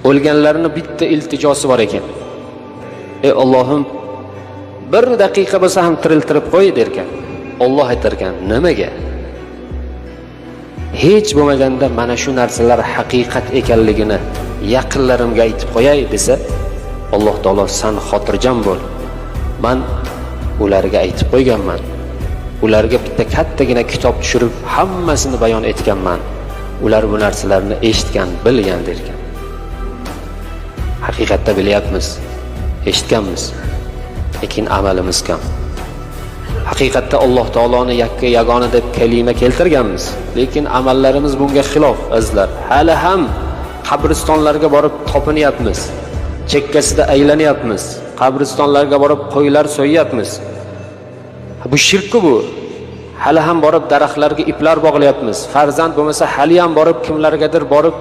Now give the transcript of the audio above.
O'lganlarni bitta iltijosi bor ekan: "Ey Ollohim, bir daqiqa bo'lsa ham tiriltirib qo'y", derkan. Olloh aytar ekan: "Nimaga?" "Hech bo'lmaganda mana shu narsalar haqiqat ekanligini yaqinlarimga aytib qo'yay", desa, Alloh taolo: "San xotirjam bo'l, man ularga aytib qo'yganman, ularga bitta kattagina kitob tushirib, hammasini bayon etganman, ular bu narsalarni eshitgan, bilgan", derkan. Haqiqatda bilyapmiz, eshitganmiz, lekin amalimiz kam. Haqiqatda Alloh taoloni yakka yagona deb kalima keltirganmiz, lekin amallarimiz bunga xilof, azizlar. Hali ham qabristonlarga borib topinyapmiz, chekkasida aylanyapmiz, qabristonlarga borib qo'ylar so'yyapmiz. Bu shirkku bu. Hali ham borib daraxtlarga iplar bog'layapmiz. Farzand bo'lmasa, hali ham borib kimlargadir borib